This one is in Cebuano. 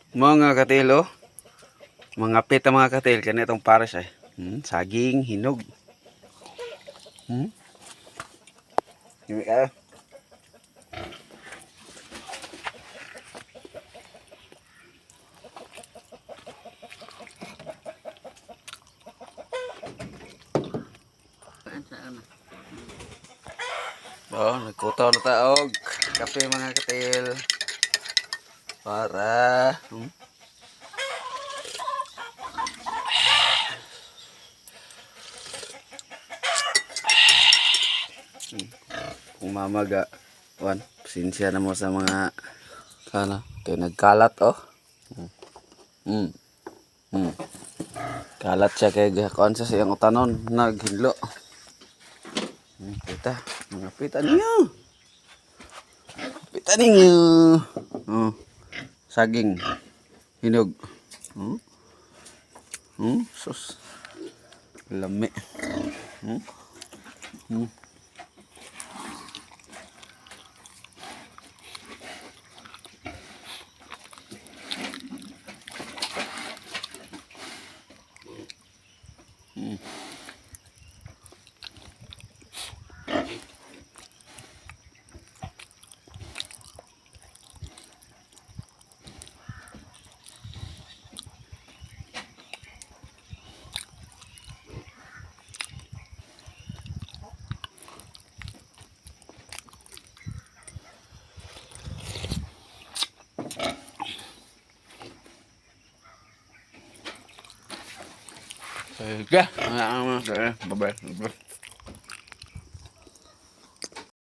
Mga katil, oh. Mga pita, mga katil, kani itong pares eh. Saging, hinog. Hindi ka. Oh, nagkutaw na taog. Kape, mga katil. Para Kung mamaga, wan, pasensya na mo sa mga kana kay nagkalat oh. Hmm. Kalat siya kay kuan sa siyang utanon naghinlo. Pita, mga pita ninyo. Pita ninyo. Oh. Saging. Hinog. Sus. Lami. Sige. Bye-bye. Bye-bye.